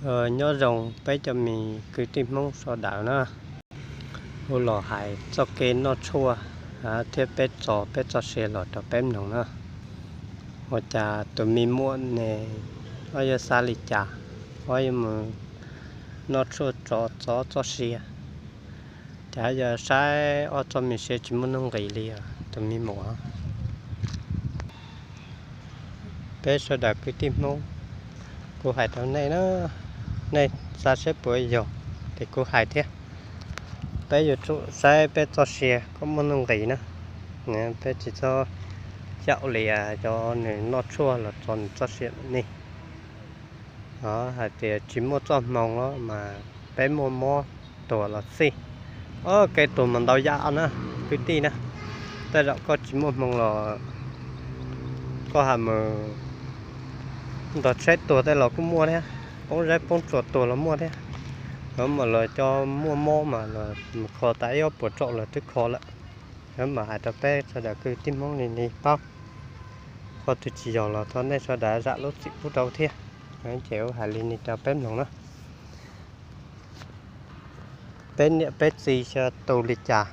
Nyob zoo peb cov me kwv tij Hmoob sawv daws na, kuv los hais txoj kev noj tshuaj thiab peb tso peb txoj sia los rau peb mloog na. Ua cas tus me muam ne, ob yuav xav li cas, ob yuav mus noj tshuaj tso txoj sia, cas yog saib ob txoj me sia tsis muaj nuj nqis li os tus me muam. Peb sawv daws kwv tij Hmoob, kuv hais rau nej na, nej xav saib puas yog, ces kuv hais thiab. Peb yuav tsum saib peb txoj sia kom muaj nuj nqis na. Peb tsis txhob xyaum li cov nws noj tshuaj los tso nws txoj sia ni. Hais tias tsis muaj txoj hmoo los mas peb muaj mob tuag los xij. Ob kev tuag mas ntau yam na, kwv tij na. Tej zaum koj tsis muaj hmoo los koj ha mus ntog tsheb tuag tej los kuj muaj thiab, poob zeb poob tsuas tuag los muaj thiab. Mas los cov muaj mob mas los mus kho tas ib ob puas tsom los twb kho lawm. Mas hais rau peb sawv daws kwv tij Hmoob li ni paub, qhov twg tsis yog los thov nej sawv daws zam lub txim pub rau thiab. Ces kuv hais li ni rau peb mloog na. Peb niam peb txiv xyov tu li cas,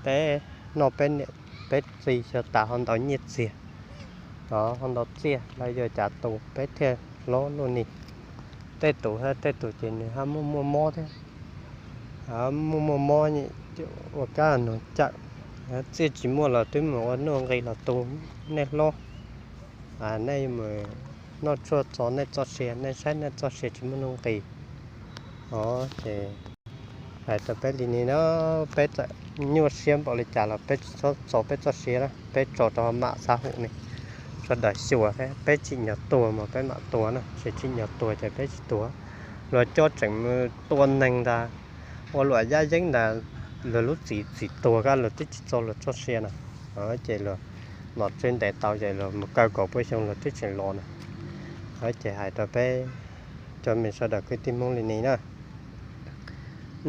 peb noj peb niam peb txiv xyov tas ho ntau nyiaj txiag, ho ntau txiaj los yog cas tus peb thiaj hlob luaj ni. Tej tus thiab tej tus ces nws ho muaj muaj mob thiab, muaj muaj mob ua kab nug cawm, txiaj tsis muaj los twb mus ua nuj nqis los tu. Nej hlob, nej mus noj tshuaj txo nej txoj sia, nej saib nej txoj sia tsis muaj nuj nqis. Os ces hais rau peb li ni na, peb txawm nyuaj siab npaum li cas los peb tsis txhob txo peb txoj sia na, peb tso rau mam xav hum ni. Sawv daws xyuas thiab, peb tsim nyog tuag mas peb mam tuag na, tsis tsim nyog tuag ces peb tsis tuag. Luag coj tseem mus tua neeg ntag, ua luam yaj yeeb ntag, luag lub txim txim tuag koj luag twb tsis txo luag txoj sia na. Ces luag los tsev ntev tau ces luag mus kaw kaum pua xyoo luag twb tseem los na. Ces hais rau peb cov me sawv daws kwv tij Hmoob li ni na,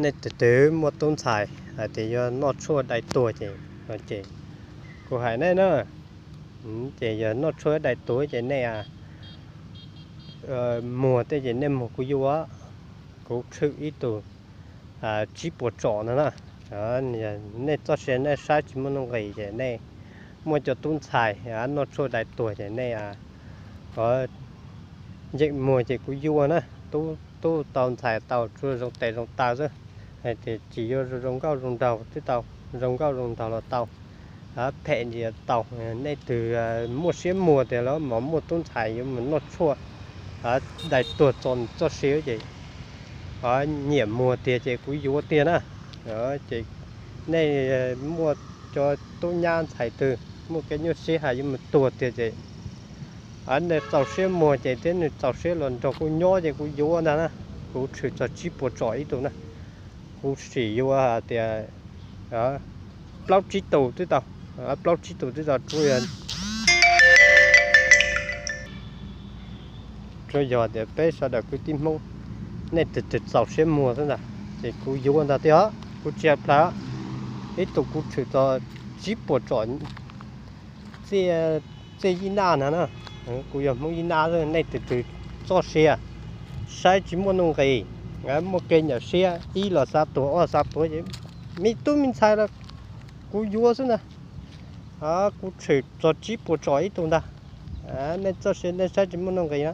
nej tus twg muaj tub ntxhais hais tias yuav noj tshuaj dai tuag ces, ces kuv hais nej na, ces yog noj tshuaj dai tuag ces nej muag tej ces nej muag kuv yuav, kuv tshwm ib tug tsib puas tsom no na. Nej txoj sia nej saib tsis muaj nuj nqis ces nej muaj cov tub ntxhais noj tshuaj dai tuag ces nej yeem muag ces kuv yuav na. Tub tau ntxhais tau tsuas zoo tes zoo taw xwb, hais tias tsis yuav zoo nkauj zoo nraug twb tau, zoo nkauj zoo nraug los tau, phem ntsis tau. Nej twg muaj siab muag tias los mas muaj tub ntxhais yuav mus noj tshuaj dai tuag txo txoj sia ces nyiam muag tiag ces kuv yuav tiag na. Ces nej muaj cov tub nyab ntxhais twg muaj kev nyuaj siab hais yuav mus tuag tiag ces nej txaus siab muag ces thiab nws txaus siab los nrog kuv nyob ces kuv yuav ntag na. Kuv tshwm txog tsib puas tsom ib tug na, kuv sim yuav hais tias plaub tsib tus twb tau, plaub tsib tus twb tau. Tsuas yog tias peb sawv daws kwv tij Hmoob, nej twg twg txaus siab muag xwb ntag ces kuv yuav ntag tiag, kuv tsis hais plhawv. Ib tug kuv tshwm txog tsib puas tsom txiaj yib naj ntag na. Kuv yog Hmoob yib naj, nej twg twg txoj sia saib tsis muaj nuj nqis, muaj kev nyuaj siab, ib los xav tuag ob xav tuag ces me tub me ntxhais los kuv yuav xwb ntag. Kuv tshwm txog tsib puas tsom ib tug ntag. Nej txoj sia nej saib tsis muaj nuj nqis na.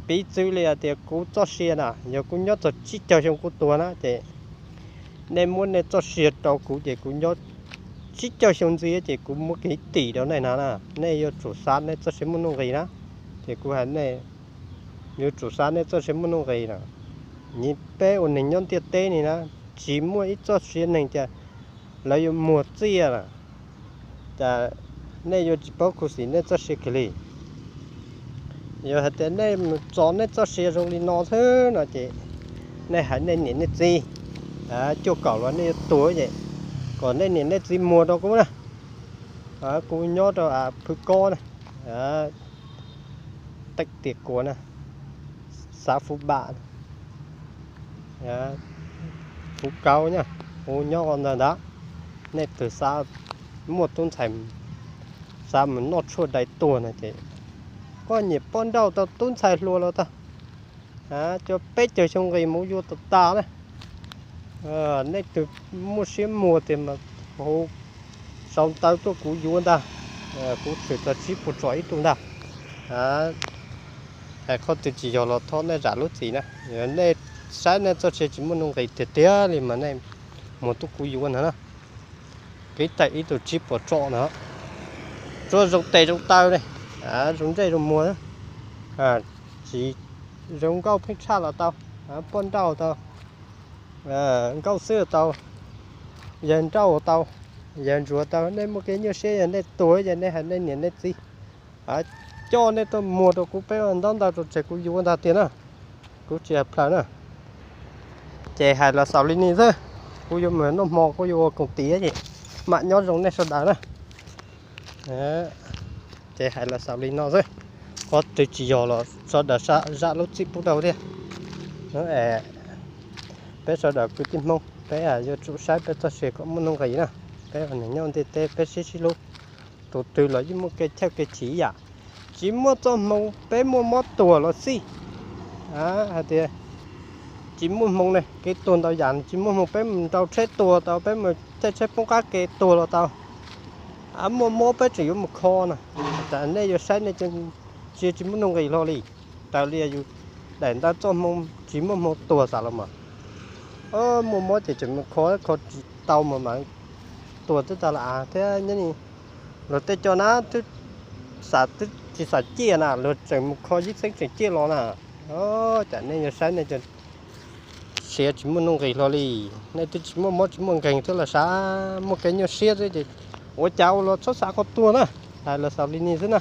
Piv txwv li hais tias kuv txoj sia na yog kuv nyob txog tsib caug xyoo kuv tuag na ces nej muab nej txoj sia rau kuv ces kuv nyob tsib caug xyoo ntxiv ces kuv muab kev tim rau nej na. Nej yuav tsum xav nej txoj sia muaj nuj nqis na. Ces kuv hais nej yuav tsum xav nej txoj sia muaj nuj nqis na. Nyias peb ua neeg nyob ntiaj teb ni na, tsis muaj ib txoj sia neeg tias lawv yuav muag txiaj lawm. Cas nej yuav tsis paub khuv xim nej txoj sia kiag li? Yog hais tias nej mus txo nej txoj sia zoo li no xwb no ces nej hais nej niam nej txiv cuaj kaum los nej yuav tuag ces kom nej niam nej txiv muag rau kuv na. Kuv nyob rau Phwv Kob na, teem Tiam Kuas na, xav Fuv Npam, Fuv Kaub na, kuv nyob ntawd ntag. Nej twg xav muaj tub ntxhais xav mus noj tshuaj dai tuag no ces Koj nyiam poj nrauj tau tub ntxhais hluas los tau, cov peb caug xyoo nqis mus yuav tas tas na. Nej tus muaj siab muag tiag mas hu sau ntawv tuaj kuv yuav ntag, kuv tshwm tau tsib puas tsom ib tug ntag. Hais qhov twg tsis yog los thov nej zam lub txim na. Nej saib nej txoj sia tsis muaj nuj nqis tiag tiag li mas nej mus tuaj kuv yuav ntag na. Kev thaij ib tug tsib puas tsom na, tsuas zoo tes zoo taw li, zoo ntsej zoo muag, tsis zoo nkauj pheej tshaj los tau, poj nrauj tau, nkauj xwb tau, yawg nrauj tau, yawg ntsuav tau. Nej muaj kev nyuaj siab yog nej tuag ces nej hais nej niam nej txiv coj nej tuaj muag rau kuv, peb ua ntaub ntawv rau tseg kuv yuav ntag tiag na. Kuv tsis hais plhawv na. Ces hais los xaus li no xwb, kuv yuav mus noj hmo, kuv yuav ua koom tis ces mam nyob zoo nej sawv daws na. Ces hais los xaus li no xwb, qhov twg tsis yog los sawv daws zam lub txim pub rau thiab. Peb sawv daws kwv tij Hmoob peb yuav tsum saib peb txoj sia kom muaj nuj nqis na. Peb ua neeg nyob ntiaj teb peb sib sib hlub, tus twg los yeej muaj kev chawj kev chim yam. Tsis muaj txoj hmoo peb muaj mob tuag los xij, hais tias tsis muaj hmoo ne, kev tuag ntau yam, tsis muaj hmoo peb mus nrau tsheb tuag tau, peb mus caij tsheb poob qab ke tuag los tau. Muaj mob peb tseem yuav mus kho no. Tas nej yuav saib nej cia tsis muaj nuj nqis hlo li. Raws li yus daim ntawv txoj hmoo tsis muaj hmoo tuag xav los mas, muaj mob ces tseem mus kho, kho tsis tau mas mas tuag twb tag lawm thiab. Nyob ni luag tej co na twb xav, twb tsis xav ciaj na, luag tseem mus kho yib txheeb tseem ciaj los na. Cas nej yuav saib nej siav tsis muaj nuj nqis hlo li. Nej twb tsis muaj mob tsis muaj nkeeg thiab los sav muaj kev nyuaj siab xwb ces ua cas ua los txhob xav qhov tuag na. Hais los xaus li no xwb na.